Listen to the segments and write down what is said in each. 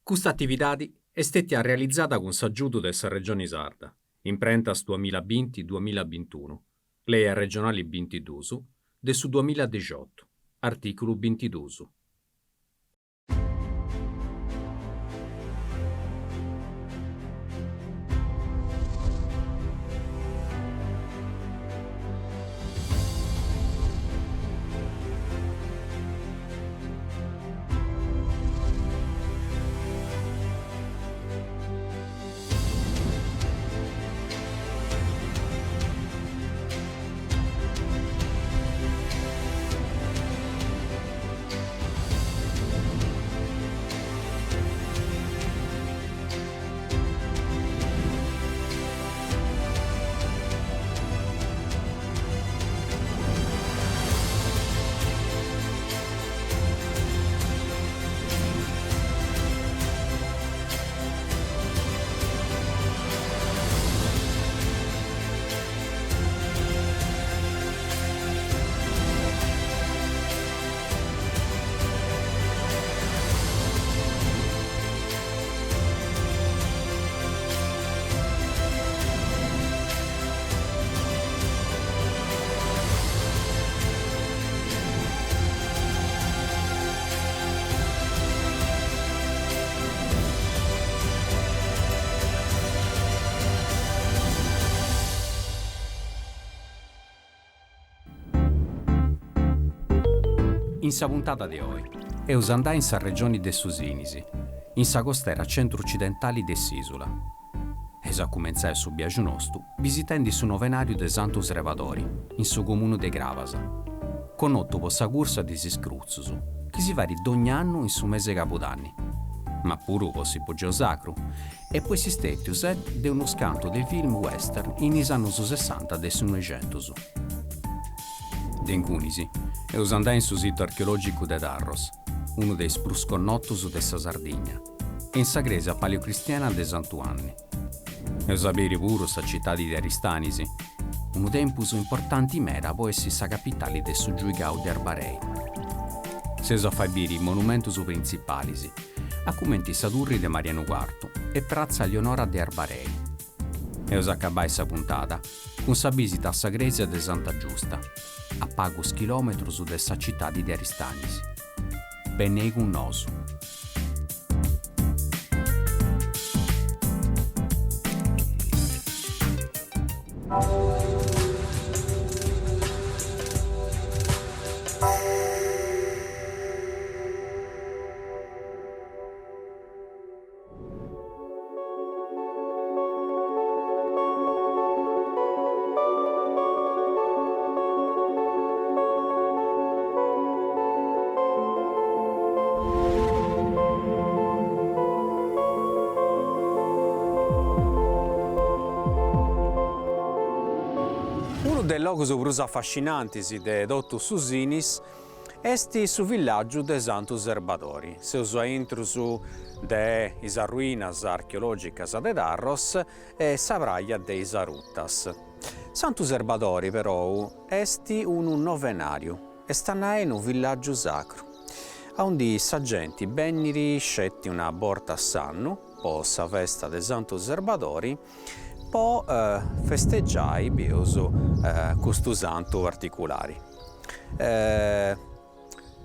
Custa atividadi est stètia realizada cun s'agiudu de sa Regioni Sarda, Imprentas duamilla binti duamilla bintunu, Lei arregionali bintidus de su duamilla dixiotu, artìculu bintidus. In sa puntada de oi, eus a andai in sa regioni de su Sinis, in sa costera centru-ocidentali de s'ìsula. Eus a cumentzai su biaxu nostu visitendi su novenàriu de Santu Srebadori, in su comunu de Crabas, connotu po sa cursa de is iscrutzus, chi si fait dogna annu in su mese 'e cabudanni, ma puru po s'ipogeu sacru e po essi stètiu set de unus cantu de film western in is annus sessanta de su Noixentus. De ingunis, eus a andai in su situ archeològicu de Tharros, unu de is prus connotus de sa Sardigna, e in sa crèsia paleocristiana de Santu 'Anni. Eus a biri puru sa citadi de Aristanis, unu tempus importanti meda po essi sa capitali de su Giuigau de Arbarei. S'eus a fai biri is monumentus printzipalis, a cumenti sa Turri de Marianu Cuartu e Pratza Lionora de Arbarei. Eus a acabai sa puntada cun sa bìsita a sa crèsia de Santa Giusta, a pagus chilòmetrus de sa citadi de Aristanis. Benei cun nosu. Unu de is logus prus afascinantis de totu su Sinis Est su villàgiu de Santu Serbadori. Seus a intrus de is arruinas archeològicas de Tharros e sa praja de is Arutas. Santu Serbadori perou est unu novenàriu, est a nai unu villàgiu sacru, aundi sa genti bennit sceti una borta a s'annu po sa festa de Santu Serbadori po festegiai bieus custu santu particulari.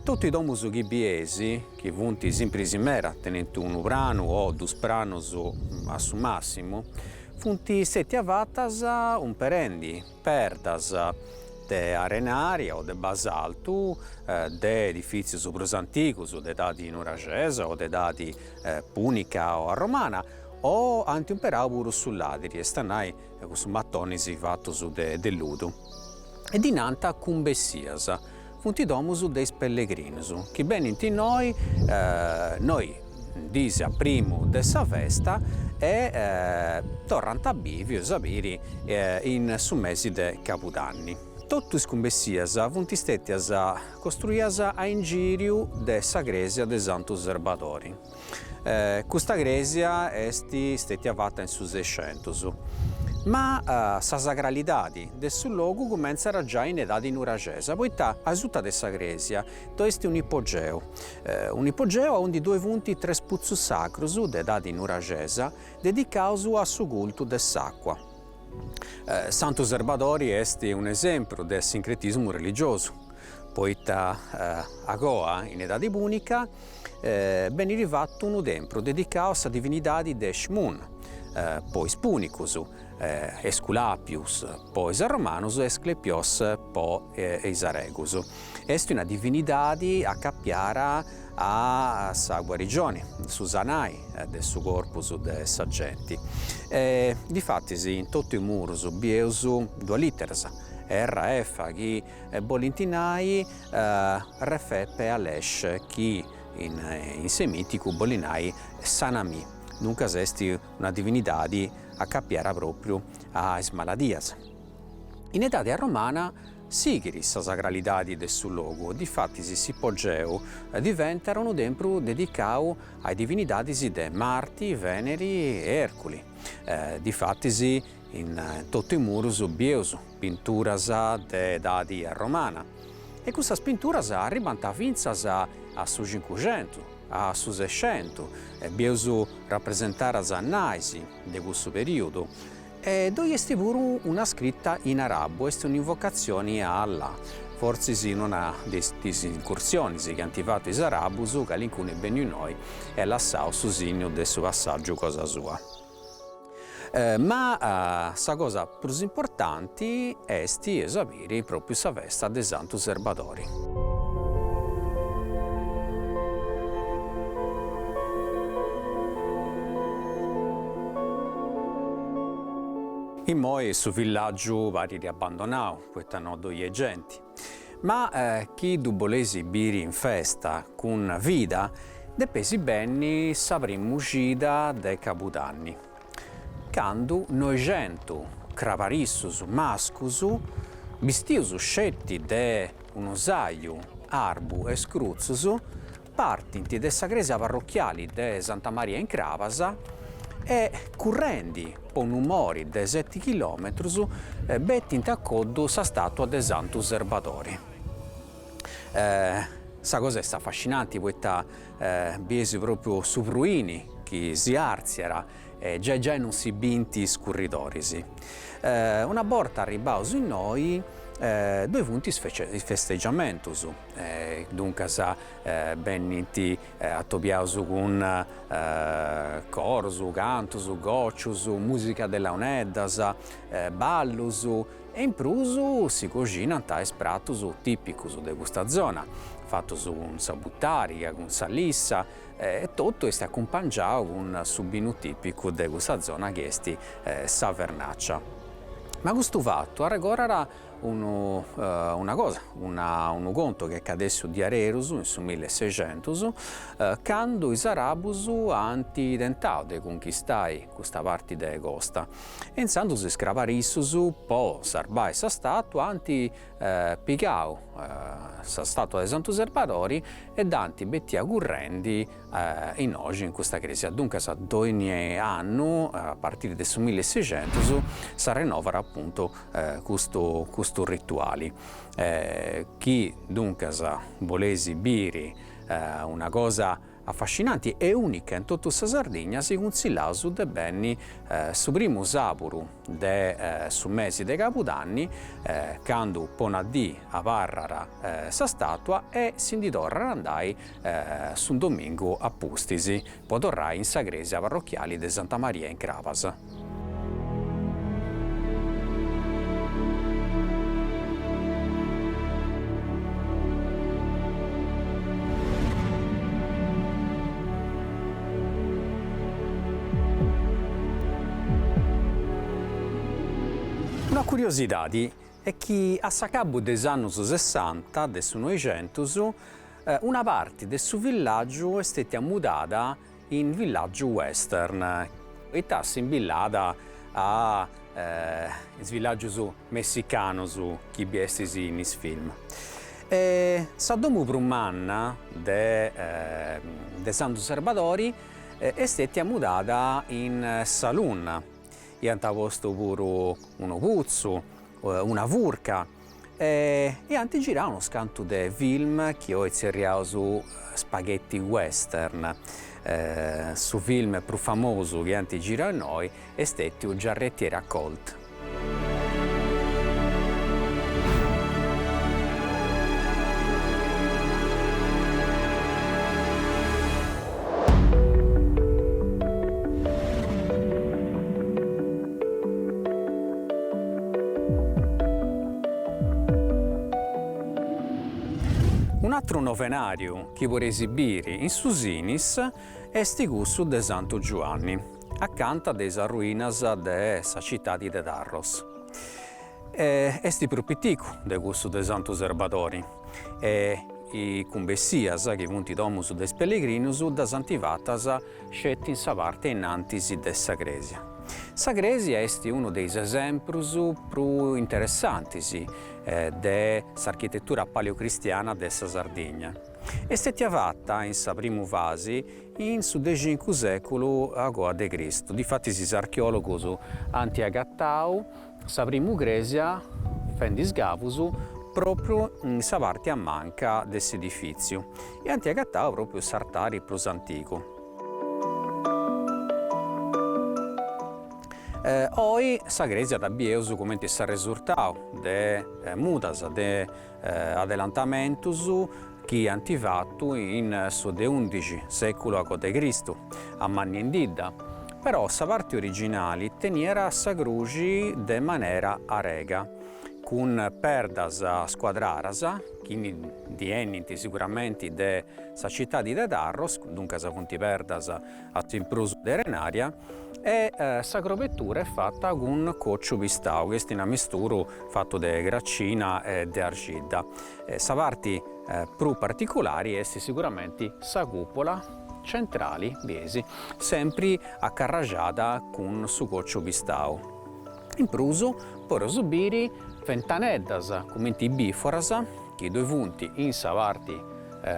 Totu is domus chi bieis, chi funt simpris meda, tenint unu pranu o dus pranus a su massimu, funt stetias fatas umperendi perdas de arenaria o de basaltu de edifitzius prus antigus, de edadi nuraxesa o de edadi punica o arromana, o ant umperau puru su ladiri, est a nai cussus matonis fatus de ludu. E ddi nant cumbessias, funt domus de is pellegrinus chi benint innoi noi dis a primu de sa festa e torrant a bivi, eus a biri, in su mesi de cabudanni. Totu is cumbessias funt stetias costruias a ingiriu de sa crèsia de Santu Serbadori. Custa crèsia est stètia fata in su Sescentus. Ma sa sacralidadi de su logu cumentzat giai in edadi nuraxesa, poita asuta de sa crèsia ddoi est un'ipogeu, un'ipogeu aundi ddoi funt tres putzus sacrus de edadi nuraxesa dedicaus a su cultu de s'àcua. Santu Serbadori est un'esempru de sincretismu religiosu, poita agoa in edadi pùnica benit fatu unu tempru dedicau a sa divinidadi de Eshmun po is pùnicus, Esculapius po is arromanus e Asclepios po is aregus. Est una divinidadi acapiara a sa guarigioni, su sanai de su corpus de sa genti. E difatis in totu is murus bieus duas literas, R F, chi bolint nai Refepe Alesh chi in semiticu bolit nai sanamì, duncas est una divinidadi acapiara propriu a is maladias. In edadi arromana sighit sa sacralidadi de su logu, difatis s'ipogeu diventat unu tempru dedicau a is divinidadis de Marti, Veneri e Erculi. Difatis in totu is murus bieus pinturas de edadi arromana e custas pinturas arribant fintzas a su cincuxentu, a su sescentu, bieus rapresentaras nais de cussu perìudu E ddoi est puru una scrita in arabu, est un'invocatzioni a Allah. Fortzis in una de is incursionis chi ant fatu is arabus, calincunu est benniu innoi e at lassau su signu de su passàgiu cosa sua. Ma sa cosa prus importanti est, eus a biri, pròpriu sa festa de Santu Serbadori. Immoi su villàgiu parit abbandonau, poita no ddoi est genti. Ma chi ddu boleis biri in festa, cun vida, depeis benni sa primu cida de Cabudanni, candu noixentu crabarissus mascus, bistius sceti de unu saju arbu e scrutzus, Partint de sa crèsia parrochiali de Santa Maria in Crabas e currendi po unu mori de seti chilòmetrus betint a coddu sa stàtua de Santu Serbadori. Sa cosa est afascinanti poita bieis pròpriu su pruini chi si àrtziat e giai giai non si bint is curridoris. Una borta arribbaus innoi ddoi funt is festeggiamentus. Duncas benint atobiaus cun corus, cantus, gocius, musica de launeddas, ballus e in prus si coxinant is pratus tipicus de custa zona, fatus cun sa butariga, cun sa lissa e totu est acumpangiau cun su binu tipicu de custa zona chi est sa vernaccia. Ma custu fatu arregordat unu una cosa, una unu contu chi est acadessiu diarerus in su milleseixentus, candu is arabus ant tentau de cunchistai custa parti de costa e intzandus is crabarissus po sarbai sa statua ant pigau sa statua de Santu Serbadori e dd'ant betia currendi innoxi in custa crèsia. Duncas dogni annu a partiri de su milleseixentus s'arrenovat apuntu custu custu rituali. Chi duncas boleis biri una cosa Afascinanti e unica in totu sa Sardigna si cunsillaus de benni su primu sàburu de su mesi de Cabudanni, candu po una dì abarrat sa stàtua e si ndi torrat a andai su domingu a pustis po torrai in sa crèsia parrochiali de Santa Maria in Crabas. Una curiosidadi est chi a s'acabu de is annus sessanta de su Noixentus una parti de su villàgiu est stètia mudada in villàgiu western, poita assimbillàt a is villàgius messicanus chi biestis in is film. E sa domu prus manna de de Santu Serbadori est stètia mudada in saloon. Iant postu puru unu putzu, una furca e iant girau unus cantu de film chi oi tzerriaus spaghetti western. Su film prus famosu chi ant girau innoi est stetiu Giarrettieri a Colt. Un'atru novenàriu chi podeis biri in su Sinis est cussu de Santu Giuanni, acanta de is arruinas de sa citadi de Tharros. Est prus piticu de cussu de Santu Serbadori e is cumbessias, chi funt domus de is pellegrinus, ddas ant fatas sceti in sa parti a innantis de sa crèsia. Sa crèsia est unu de is esemprus prus interessantis de s'architetura paleocristiana de sa Sardigna. Est stètia fata in sa primu fasi in su de cincu sèculu agoa de Cristu, difatis is archeòlogus ant agatau sa primu crèsia fendi isgavus pròpriu in sa parti a manca de s'edifìtziu e ant agatau pròpriu s'artari prus antigu. Oi sa crèsia dda bieus cumenti s'arresurtau de mudas, de adelantamentus chi ant fatu in su de undixi sèculu agoa de Cristu, amanniendidda, però sa parti originali teniat sa cruxi de manera arega, cun perdas scuadraras, chi ndi 'enint siguramenti de sa citadi de Tharros, duncas funt perdas a s'imprus de arenaria, e sa crobetura est fata cun cociu pistau, chi est un'amisturu fatu de cracina e de arxidda. Sa parti prus particulari est siguramenti sa cupola centrali, bieis, sempri acarraxada cun su cociu pistau. In prus podeus biri fentaneddas cumenti biforas chi ddoi funt in sa parti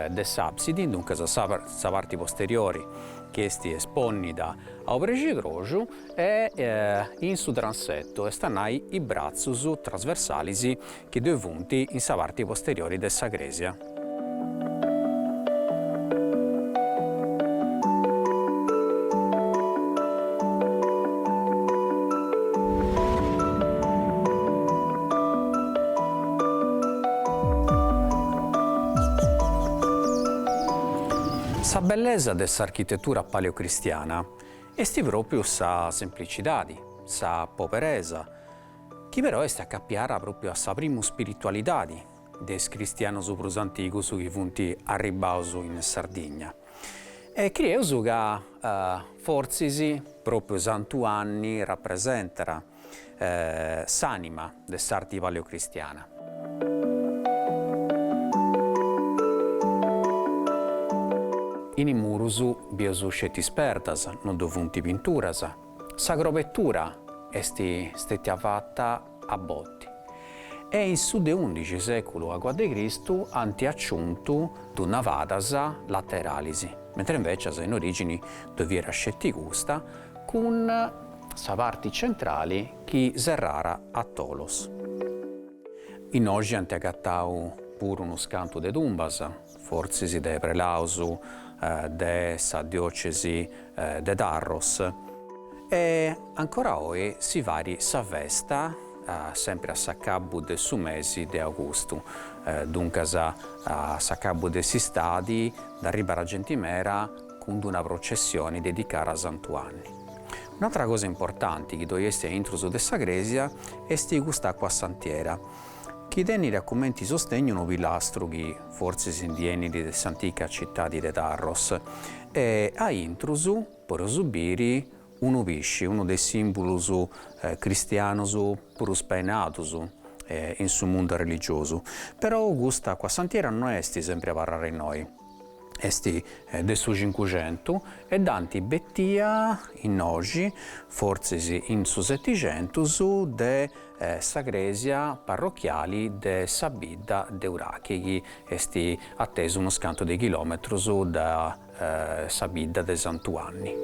de s'absidi, duncas sa parti posteriori chi est esponnida a obrexidroxu e in su transetto, est a nai is bratzus trasversalis chi ddoi funt in sa parti posteriori de sa crèsia. Sa bellesa de s'architetura paleocristiana est pròpriu sa semplicidadi, sa poberesa, chi però est acapiada pròpriu a sa primu spiritualidadi de is cristianus prus antigus chi funt arribbaus in Sardigna. E crieus ca fortzis pròpriu Santu 'Anni rapresentat s'anima de s'arti paleocristiana. In is murus bieus sceti is perdas, non ddoi funt pinturas. Sa crobetura est stetia fata a botti e in su de undixi seculu agoa de Cristu ant aciuntu duas navadas lateralis, mentre invecias in origini ddoi fiat sceti custa cun sa parti centrali chi serrara a tholos. Innoxi ant agatau puru unus cantu de tumbas, fortzis de prelaus de sa diocesi de Tharros, e ancora oi si fait sa festa sempri a s'acabu de su mesi de augustu, duncas a s'acabu de s'istadi nd'arribat genti meda cun d'una processioni dedicada a Santu 'Anni. Un'atra cosa importanti chi ddoi est a intrus de sa crèsia est custa acuasantiera, chi tenit a cumenti sostegnu unu pilastru chi fortzis ndi 'enit de s'antica citadi de Tharros e a intrus podeus biri unu pisci, unu de is simbulus cristianus prus spainaus in su mundu arreligiosu. Però custa acuasantiera no est sempri abarrada innoi. Est de su Cincuxentu e dd'ant betia innoxi, fortzis in su Setixentus, de sa crèsia parrochiali de sa bidda de Urachi, chi est atesu unus cantu de chilòmetrus de sa bidda de Santu 'Anni.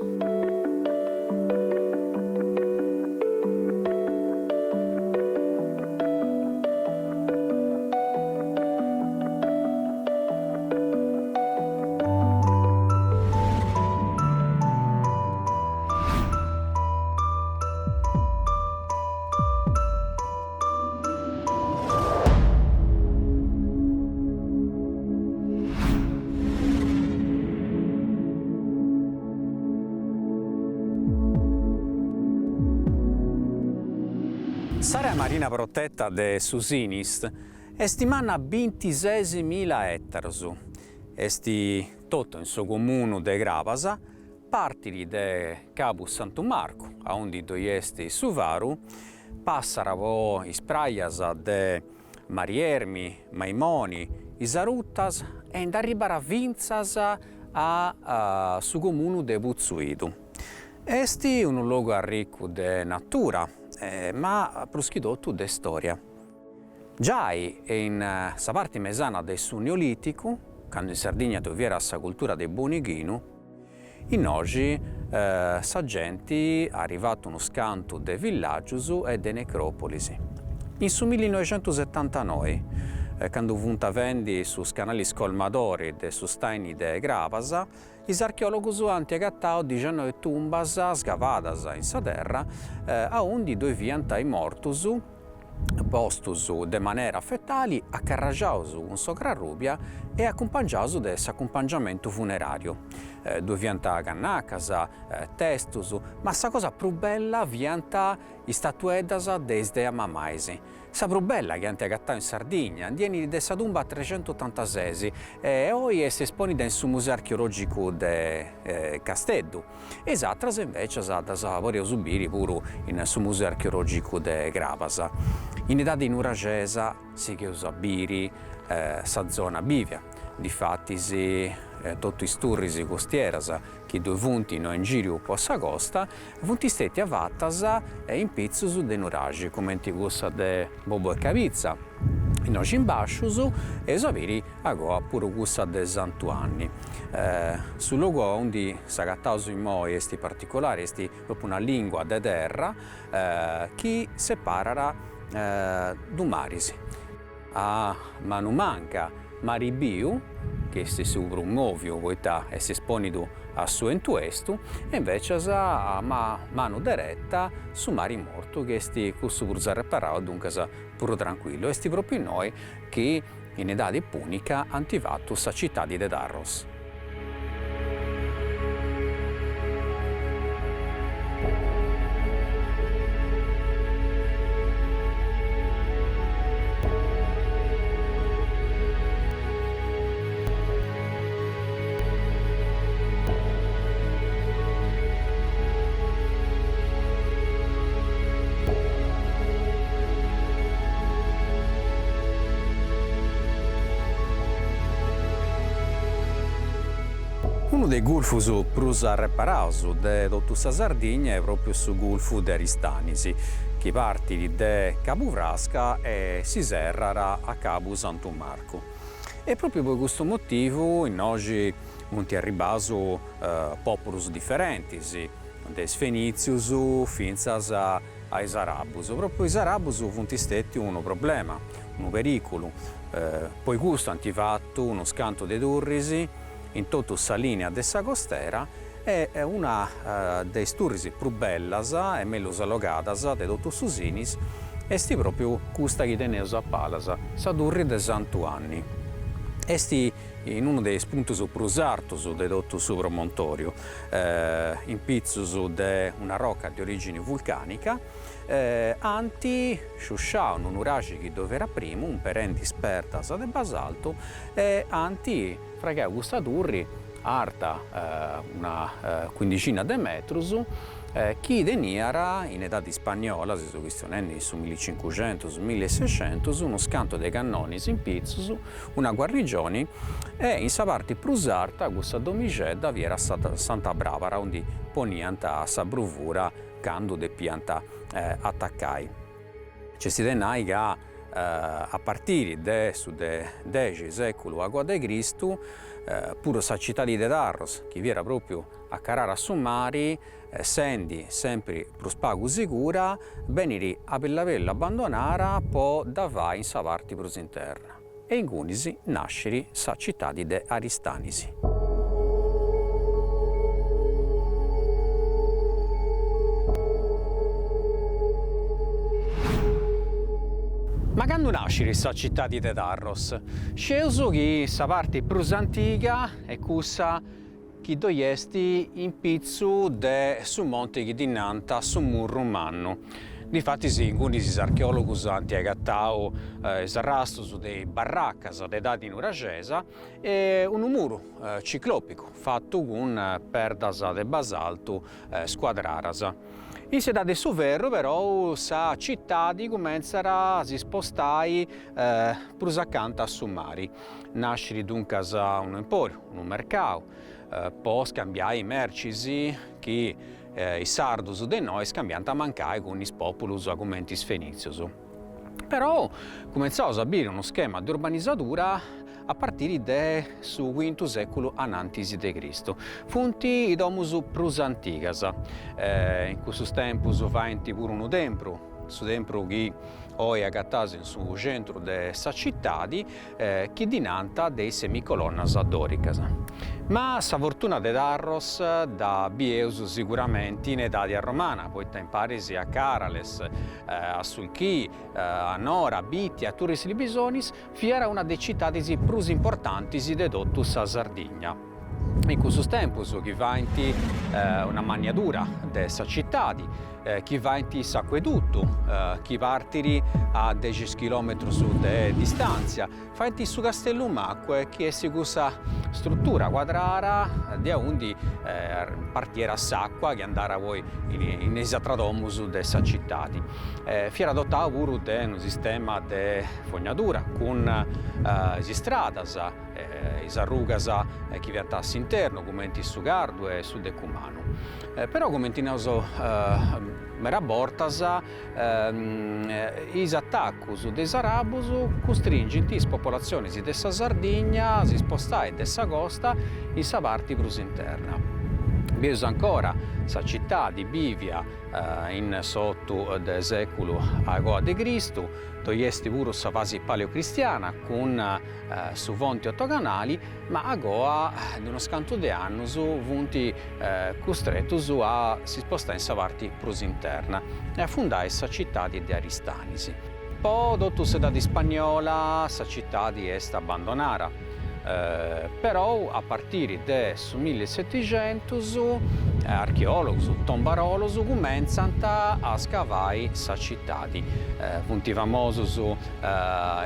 S'area marina proteta de su Sinis est manna bintisesimila ètaros, est totu in su comunu de Crabas, partit de Cabu Santu Marcu, aundi ddoi est su faru, passat po is prajas de Mari Ermi, Maimoni, Is Arutas e nd'arribat fintzas a su comunu de Putzu 'Idu. Est unu logu arricu de natura, ma prus chi totu de storia. Giai in sa parti mesana de su Neolìticu, candu in Sardigna ddoi fiat sa cultura de Bonighinu, innoxi sa genti at fatu unus cantu de villàgius e de necròpolis. In su millinoixentusetantanoi, candu funt fendi su canali scolmadori de su stàini de Crabas, Is archeòlogus ant agatau dixannoi tumbas sgavadas in sa terra aundi ddoi fiant is mortus postus de manera fetali acarraxaus cun s'ocra arrubia e acumpangiaus de s'acumpangiamentu funeràriu. Ddoi fiant cannacas, testus, ma sa cosa prus bella fiant is statueddas de is deas mamais. Sa prus bella chi ant agatau in Sardigna ndi 'enit de sa tumba trexentuotantases e oi est esponida in su Museu Archeològicu de Casteddu e is atras invècias ddas podeus biri puru in su Museu Archeològicu de Crabas. In edadi nuraxesa sigheus a biri sa zona bivia, difatis totu is turris costieras chi ddoi funt innoi in giriu po sa costa, funt stètias fatas in pitzus de nuraxi, cumenti cussa de Bobo 'e Cabitza, innoxi in bàscius, e eus a biri agoa puru cussa de Santu 'Anni. Su logu aundi s'agataus immoi est particulari, est propriu una lingua de terra chi separat dus maris. A manu manca mari biu, chi est su prus mòviu poita est espònidu a su 'entu estu, e invècias a manu dereta su mari mortu chi est cussu prus arreparau e duncas prus trancuillu. Est pròpriu innoi chi in edadi pùnica ant fatu sa citadi de Tharros. Unu de is gulfus prus arreparaus de totu sa Sardigna est pròpriu su gulfu de Aristanis, chi partit de Cabu Frasca e si serrat a Cabu Santu Marcu. E pròpriu po custu motivu innoxi funt arribbaus pòpulus diferentis, de is fenìtzius fintzas a is arabus. Pròpriu is arabus funt stètius unu problema, unu perìculu, po custu ant fatu unus cantu de turris in totu sa lìnea de sa costera e una de is turris prus bellas e mellus allogadas de totu su Sinis est pròpriu custa chi teneus a palas, sa turri de Santu 'Anni. Est in unu de is puntus prus artus de totu su promontòriu, in pitzus de una roca de orìgini vulcànica, ant sciusciau unu nuraxi chi ddoi fiat primu, umperendi is perdas de basaltu, e ant fraigau custa turri arta una quindixina de metrus, chi teniat in edadi ispagnola, seus chistionendi in su millicincuxentus, millisexentus, unus cantu de cannonis in pitzus, una guarnigioni e in sa parti prus arta cussa domixedda fiat sa Santa Brabara aundi poniant sa bruvura candu depiant atacai. Nc'est de nai ca a partiri de su de dexi seculu agoa de Cristu puru sa citadi de Tharros, chi fiat propriu a carara a su mari, sendi sempri prus pagu sigura, benit a bellu a bellu abbandonara po dda fai in sa parti prus interna e ingunis nascit sa citadi de Aristanis. Ma candu nascit sa citadi de Tharros? Scieus chi sa parti prus antiga est cussa chi ddoi est in pitzu de su monti chi ddi nant su Murru Mannu. Difatis ingunis is archeòlogus ant agatau is arrastus de is barracas de edadi nuraxesa e unu muru ciclòpicu fatu cun perdas de basaltu scuadraras. In s'edadi de su ferru perou sa citadi cumentzat a si spostai prus acanta a su mari. Nascit duncas unu empòriu, unu mercau, po scambiai mercis chi is sardus de innoi scambiant mancai cun is pòpulus cumenti is fenìtzius. Però cumentzaus a biri unu schema de urbanisadura a partiri de su cuintu sèculu anantis de Cristu. Funt is domus prus antigas. In cussus tempus faint puru unu tempru, su tempru chi oi agataus in su centru de sa citadi, chi ddi nant de is semicolonnas dòricas. Ma sa fortuna de Tharros dda bieus siguramenti in edadi arromana, poita imparis a Càrales, a Sulchì, a Nora, a Bitti, a Turris Libisonis, fiat una de is citadis prus importantis de totu sa Sardigna. In cussus tempus chi faint un'ammanniadura de sa citadi, chi faint s'acuedutu chi partit a dexi chilometrus de distàntzia, faint su Castellu Macue chi est cussa strutura cuadrara de aundi partiat s'acua chi andat poi in is atras domus de sa citadi. Fiat dotau puru de unu sistema de fognadura cun is istradas, is arrugas chi fiant a s'internu cumenti su cardu e su decumanu. Però cumenti naus meda bortas is atacus de is arabus custringint is popolatzionis de sa Sardigna a si spostai de sa costa in sa parti prus interna. Bieus ancora sa citadi bivia in s'otu de sèculu agoa de Cristu, ddoi est puru sa fasi paleocristiana cun su fonti otogonali, ma agoa de unus cantu de annus funt custretus a si spostai in sa parti prus interna e a fundai sa citadi de Aristanis. Po totu s'edadi ispagnola sa citadi est abbandonara, perou a partiri de su millisetixentus archeòlogus, tombarolus cumentzant a scavai sa citadi. Funt famosus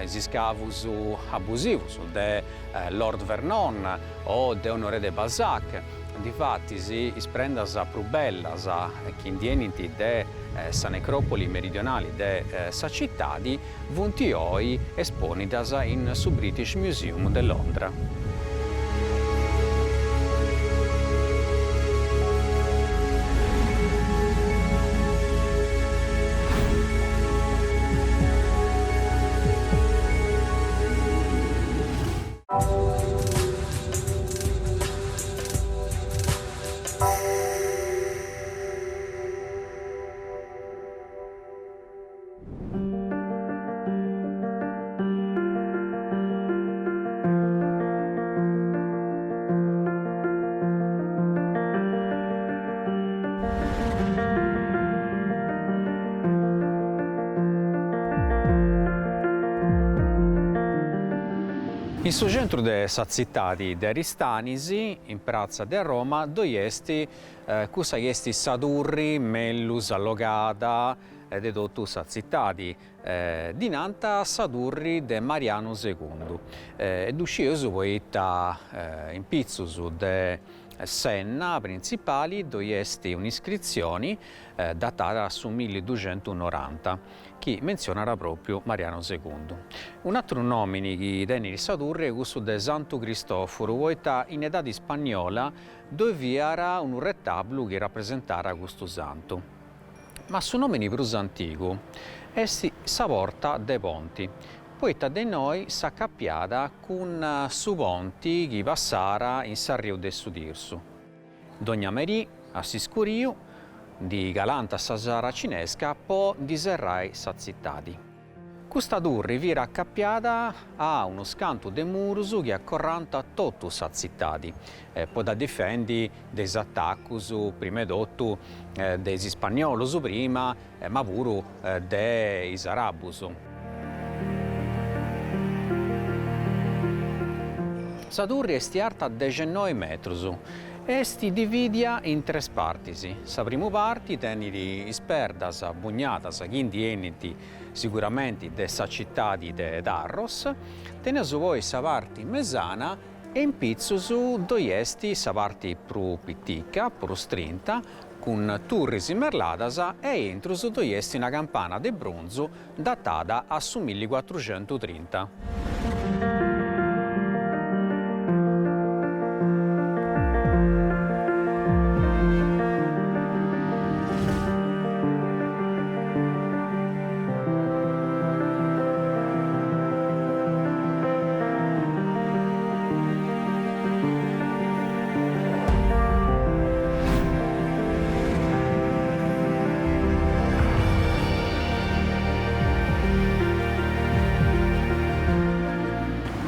is iscavus abusivus de Lord Vernon o de Honoré de Balzac, difatis is prendas prus bellas chi ndi 'enint de sa necròpoli meridionali de sa citadi funt oi espònidas in su British Museum de Londra. In su centru de sa tzitadi de Aristanis, in pratza de Roma, ddoi est cussa chi est sa turri mellus allogada de totu sa tzitadi, ddi nant sa turri de Marianu Segundu e ddu scieus poita in pitzus de s'enna printzipali ddoi est un'iscritzioni datada a su milliduxentunoranta chi mentzionat pròpriu Marianu Segundu. Un'atru nòmini chi tenit sa turri est cussu de Santu Cristòfuru poita in edadi ispanniola ddoi fiat unu retablu chi rapresentàt custu santu. Ma su nòmini prus antigu est sa Porta de Ponti, poita de innoi s'acapiat cun su ponti chi passàt in s'arriu de su Tirsu. Dogna merì, a s'iscuriu, ndi calànt sa saracinesca po ndi serrai sa tzitadi. Custa turri fiat acapiada a unus cantu de murus chi acorrànt totu sa tzitadi, po dda difendi de is atacus prima 'e totu de is ispanniolus prima ma puru de is arabus. Sa turri est arta dexennoi metrus. Est dividia in tres partis, sa primu parti tenit is perdas bugnadas chi ndi 'enint siguramenti de sa citadi de Tharros, teneus poi sa parti mesana e in pitzus ddoi est sa parti prus pitica, prus strinta, cun turris merladas e a intrus ddoi est una campana de brunzu datada a su millicuatruxentutrinta.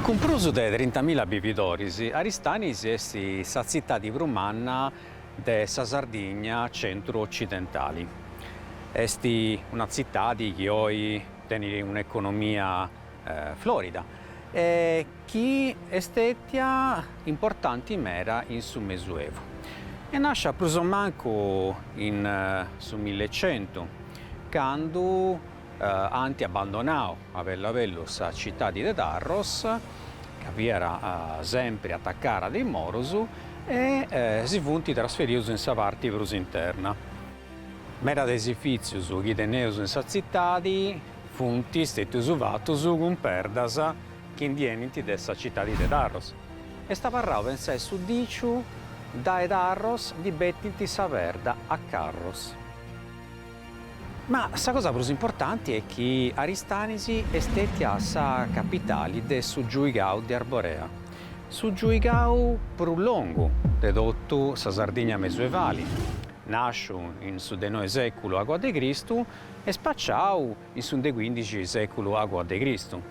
Cun prus de trintamilla bividoris, Aristanis est sa tzitadi prus manna de sa Sardigna centru-ocidentali. Est una tzitadi chi oi tenit un'economia florida e chi est stètia importanti meda in su Mesuevu. Est nàscia prus o mancu in su millecentu, candu ant abbandonau a bellu a bellu sa citadi de Tharros, ca fiat sempri atacara de is morus, e si funt trasferius in sa parti prus interna. Meda de is edifìtzius chi teneus in sa tzitadi funt stètius fatus cun perdas chi ndi 'enint de sa citadi de Tharros. Est abarrau pensai su dìciu dae Tharros ndi betint sa perda a carros. Ma sa cosa prus importanti est chi Aristanis est stètia sa capitali de su Giuigau de Arborea, su giuigau prus longu de totu sa Sardigna mesuevali, nàsciu in su de noi sèculu agoa de Cristu e spaciau in su de cuindixi sèculu agoa de Cristu.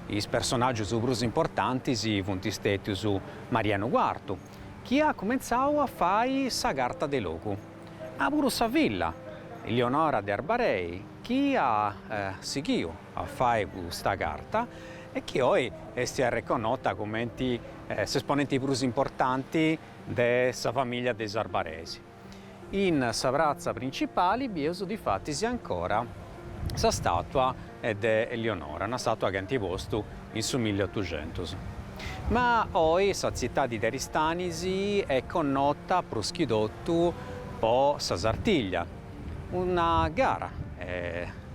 Is personàgius prus importantis funt stètius Marianu Cuartu, chi at cumentzau a fai sa Carta de Logu, ma puru sa filla, Lionora de Arbarei, chi at sighiu a fai custa carta e chi oi est arreconnota cumenti s'esponenti prus importanti de sa famìllia de is Arbaresi. In sa pratza principali bieus difatis ancora sa stàtua de Lionora, una stàtua chi ant postu in su milliotuxentus. Ma oi sa tzitadi de Aristanis est connota prus chi totu po sa Sartiglia, una gara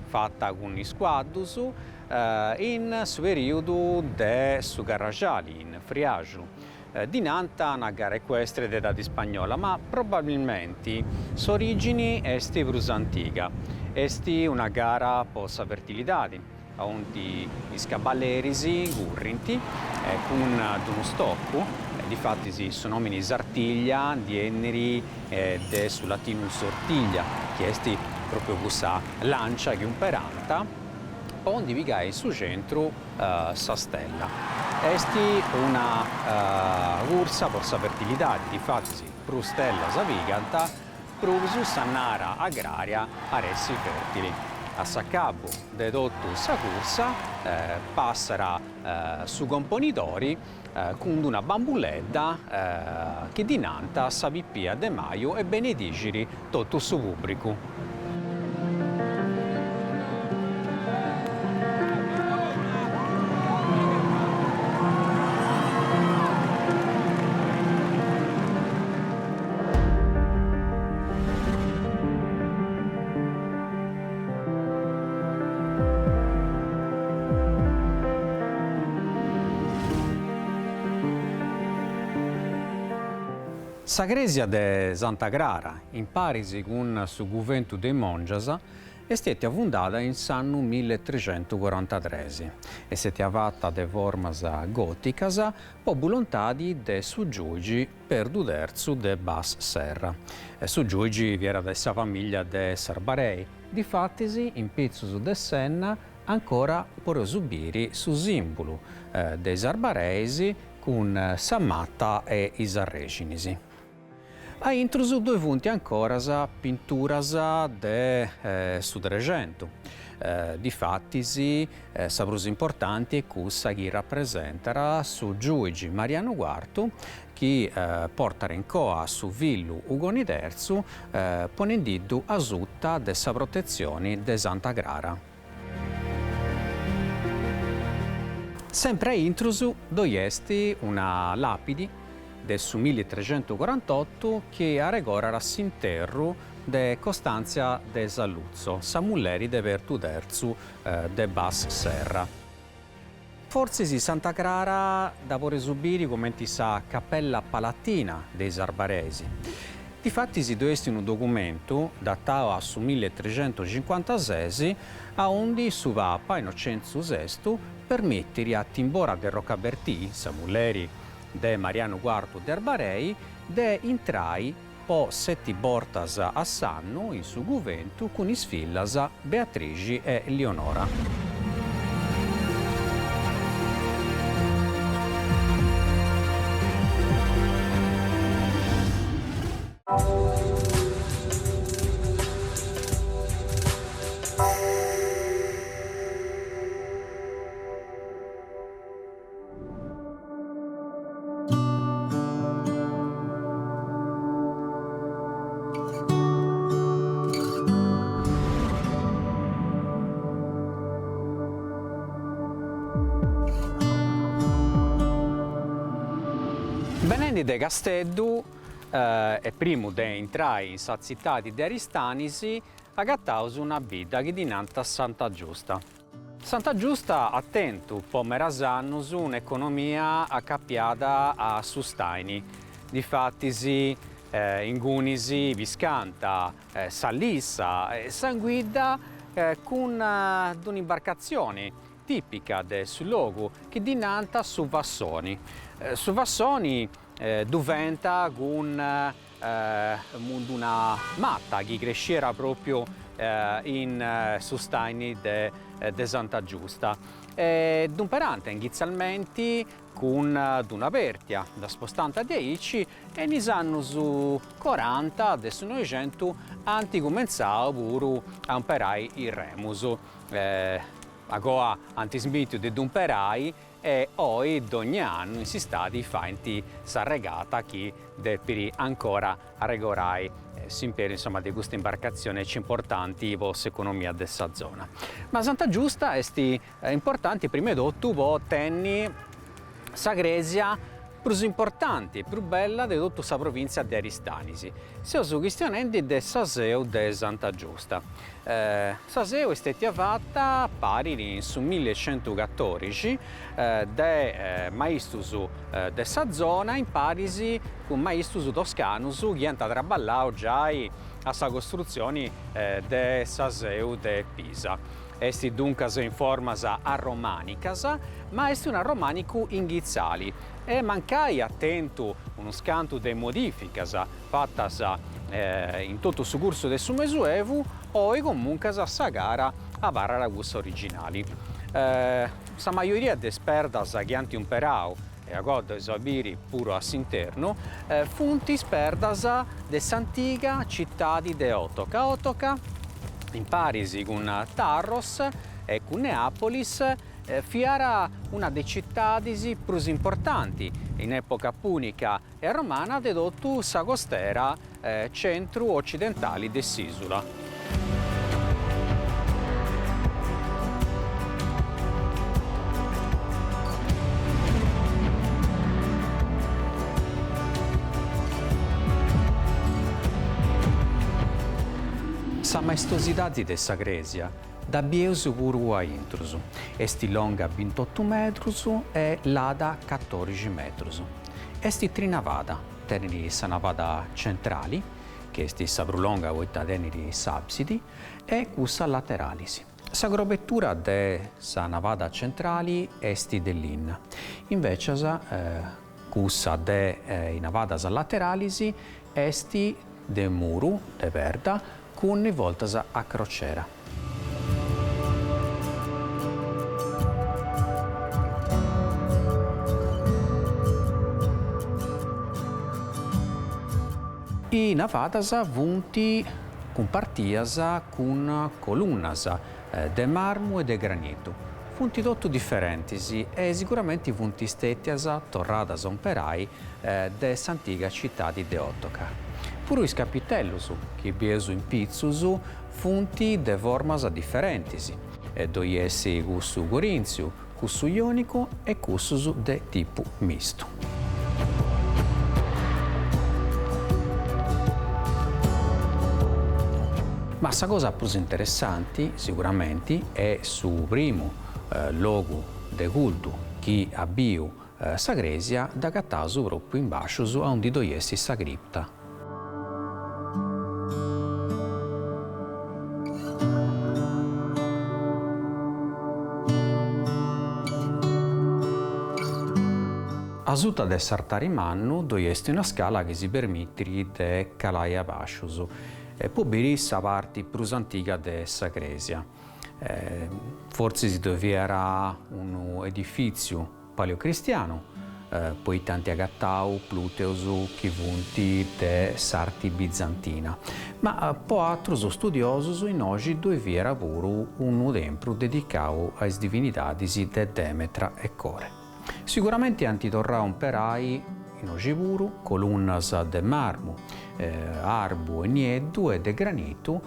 fata cun is cuaddus in su perìudu de su Carrasciali, in Friaxu. Ddi nant una gara ecuestre de edadi ispagnola, ma probabilmenti s'origini est prus antiga, est una gara po sa fertilidadi, aundi is caballeris currint cun d'unu stocu, difatis su nomini Sartiglia ndi 'enit de su latinu sortiglia, chi est propriu cussa lancia chi umperant po ndi pigai in su centru sa stella. Est una cursa po sa fertilidadi, difatis prus stellas pigant, prus s'annada agraria at essi fertili. A s'acabu de totu sa cursa passat su componidori cun d'una bambuledda chi ddi nant sa pipia de maju e benedixit totu su pùbricu. Sa crèsia de Santa Crara, in paris cun su guventu de is mòngias, est stètia fundada in s'annu milletriscentucorantatres. Est stètia fata de formas gòticas po bolontadi de su giùigi Perdu Terzu de Bas Serra. Su giùigi fiat de sa famìllia de s'Arbarei, difatis in pitzus de s'enna ancora podeus biri su sìmbulu de is Arbareis cun sa mata e is arrèxinis. A intrus ddoi funt ancoras pinturas de su Trexentu, difatis sa prus importanti est cussa chi rapresentat su giuigi Marianu Cuartu chi portat in coa su fillu Ugoni Terzu ponendiddu asuta de sa protetzioni de Santa Crara. Sempri a intrus ddoi est una làpidi de su millitrecentucorantotu chi arregorat s'interru de Costanzia de Saluzzo, sa mulleri de Perdu Terzu de Bas Serra. Fortzis Santa Crara dda podeus biri cumenti sa Capella Palatina de is Arbaresi. Difatis ddoi est unu documentu, datau a su milletrecentucincuantases, aundi su Papa Innocentzu Sestu permitit a Timbora de Rocabertì, sa mulleri de Marianu Cuartu de Arbarei, de intrai po seti bortas a s'annu in su guventu cun is fillas Beatrixi e Lionora. Benendi de Casteddu e primu de intrai in sa tzitadi de Aristanis agataus una bidda chi ddi nant Santa Giusta. Santa Giusta at tentu po medas annus un'economia acapiada a su stàini, difatis ingunis piscànt sa lissa e s'anguidda cun d'un'imbarcatzioni tìpica de su logu chi ddi nant su fassoni. Su fassoni ddu faint cun una mata chi cresciat pròpiu in su stàini de Santa Giusta e dd'umperànt inghitzalmenti cun d'una pèrtia, dda spostànt de aici e in is annus coranta de su Noixentu ant cumentzau puru a umperai is remus. Agoa ant smìtiu de dd'umperai e oi dogna annu in s'istadi faint sa regata chi depit ancora arregorai s'imperu insoma de custa imbarcatzioni aici importanti po s'economia de sa zona. Ma Santa Giusta est importanti prima 'e totu po tenni sa cresia prus importanti e prus bella de totu sa provìntzia de Aristanis. Seus chistionendi de sa Seu de Santa Giusta. Sa seu est stètia fata parit in su millicentucatorixi de maistus de sa zona in paris cun maistus toscanus chi iant traballau giai a sa costrutzioni de sa seu de Pisa. Est duncas in formas arromànicas, ma est un'arromànicu inghitzali e mancai at tentu unus cantu de modìficas fatas in totu su cursu de su Mesuevu, oi comuncas sa cara abarrat cussa originali. Sa majoria de is perdas chi ant umperau, e agoa dd'eus a biri puru a s'internu, funt is perdas de s'antiga citadi de Otoca. Otoca, in paris cun Tharros e cun Neapolis, fiat una de is citadis prus importanti in epoca punica e romana de totu sa costera centru-ocidentali de s'ìsula. Sa maestosidadi de sa crèsia dda bieus puru a intrus, est longa bintotu metrus e lada catòrixi metrus. Est trinavada, tenit sa navada centrali, chi est sa prus longa poita tenit s'absidi, e cussas lateralis. Sa crobetura de sa navada centrali est de linna, invecias cussa de is navadas lateralis est de muru de perda cun voltas a crociera. Is navadas funt cumpartias cun colunnas de marmu e de granitu. Funt totu diferentis e siguramenti funt stètias torradas a umperai de s'antiga citadi de Otoca. Puru is capitellus chi bieus in pitzus funt de formas diferentis, ddoi est cussu corìntziu, cussu iònicu e cussus de tipu mistu. Ma sa cosa prus interessanti, siguramenti, e su primu logu de cultu chi at biu sa crèsia dd'agataus pròpriu in bàscius aundi ddoi est sa cripta. Asuta de s'artari mannu ddoi est una scala chi si permitit de calai a bàscius po biri sa parti prus antiga de sa crèsia. Fortzis ddoi fiat unu edifìtziu paleocristianu, poita ant agatau pluteus chi funt de s'arti bizantina, ma po atrus studiosus innoxi ddoi fiat puru unu tempru dedicau a is divinidadis de Demetra e Core. Siguramenti ant torrau a umperai innoxi puru colunnas de marmu, arbu e nieddu e de granitu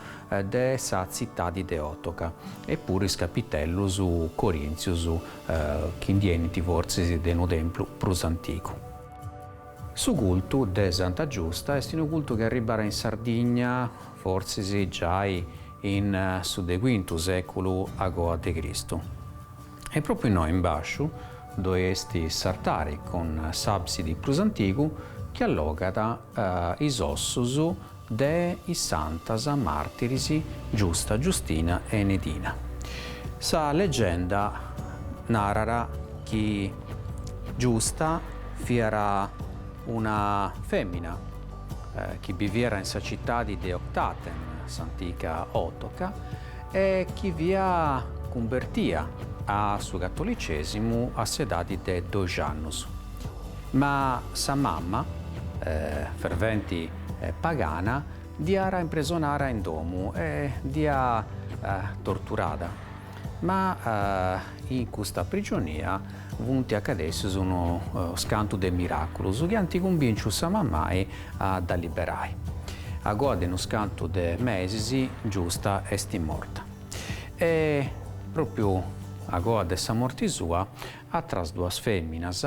de sa tzitadi de Otoca e puru is capitellus corintzius chi ndi 'enint fortzis de unu templu prus antigu. Su cultu de Santa Giusta est unu cultu chi arribara in Sardigna fortzis giai in su de cuintu sèculu agoa de Cristu. E pròpriu innoi in bàsciu ddoi est s'artari cun s'àbsidi prus antigu chi allogat is ossus de is santas màrtiris Giusta, Giustina e Enedina. Sa legenda narat chi Giusta fiat una fèmina chi biviat in sa citadi de Octatem, s'antiga Otoca, e chi fiat cunvertia a su catolicesimu a s'edadi de doxi annus. Ma sa mamma, ferventi pagana, dd'iat impresonara in domu e dd'iat torturada. Ma in custa prigionia funt acadèssius unu scantu de miràculus chi ant cumbinciu sa mammai a dda liberai. Agoa de unu scantu de mesis Giusta est morta. E pròpriu agoa de sa morti sua Atras duas fèminas,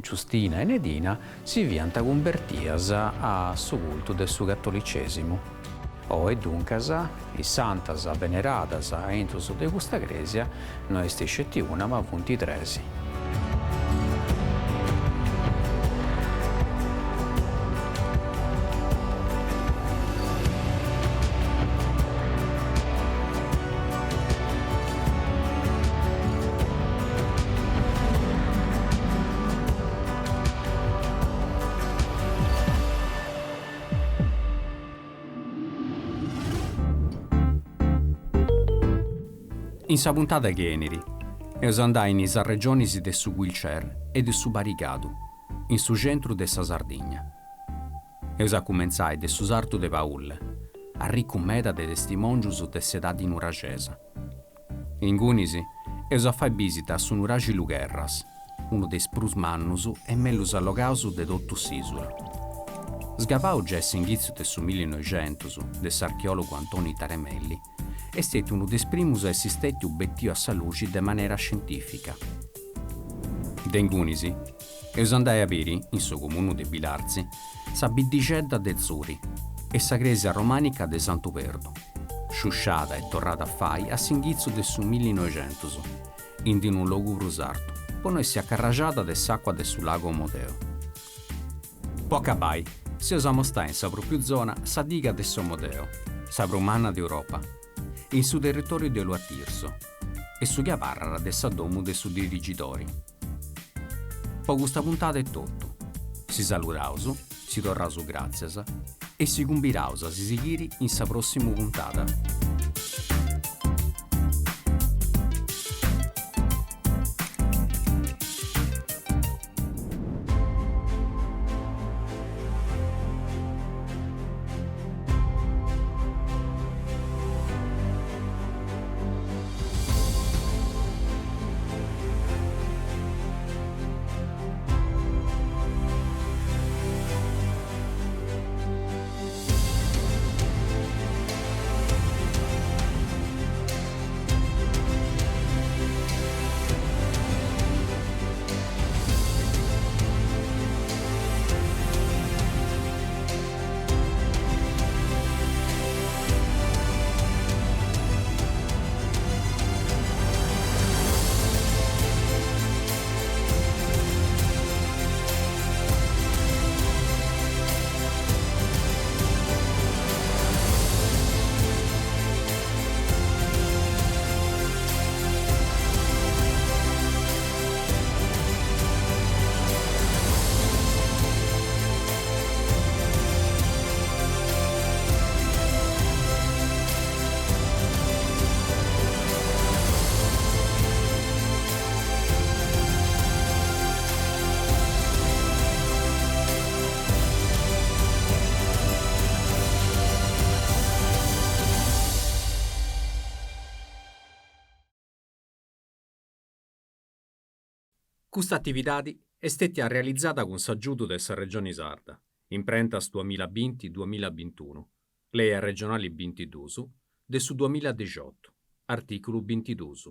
Giustina e Enedina, si fiant cumbertias a su cultu de su catolicèsimu. Oe, duncas, is santas veneradas a intrus de custa crèsia no est sceti una ma funt tres. In sa puntada chi 'enit, eus a andai in is arregionis de su Guilcer e de su Barigadu, in su centru de sa Sardigna. Eus a cumentzai de su sartu de Paulle, arricu meda de testimòngius de s'edadi nuraxesa. Ingunis eus a fai bìsita a su nuraxi Lugherras, unu de is prus mannus e mellus allogaus de totu s'ìsula. Sgavau giai a s'inghitzu de su millinoixentus de s'archeòlogu Antoni Taramelli, est stètiu unu de is primus a essi stètiu betiu a sa luxi de manera scientìfica. De ingunis eus andai a biri, in su comunu de Bilartzi, sa biddixedda de Zuri e sa crèsia romànica de Santu Perdu, sciusciada e torrada a fai a s'inghitzu de su millinoixentus, in d-unu logu prus artu, po no essi acarraxada de s'àcua de su lagu Omodeo. Po acabai, s'eus a amostai in sa pròpiu zona sa diga de s'Omodeo, sa prus manna de Europa, in su territòriu de Oloa Tirso, e su chi abarrat de sa domu de su dirigidori. Po custa puntada est totu. Si saludaus, si torraus gràtzias e si cumbiraus a si sighiri in sa pròssimu puntada. Custa atividadi est stètia realizada cun s'agiudu de sa Regioni Sarda, Imprentas duamilla binti duamilla bintunu, Lei arregionali bintiduus de su duamilla dexiotu, artìculu bintiduus.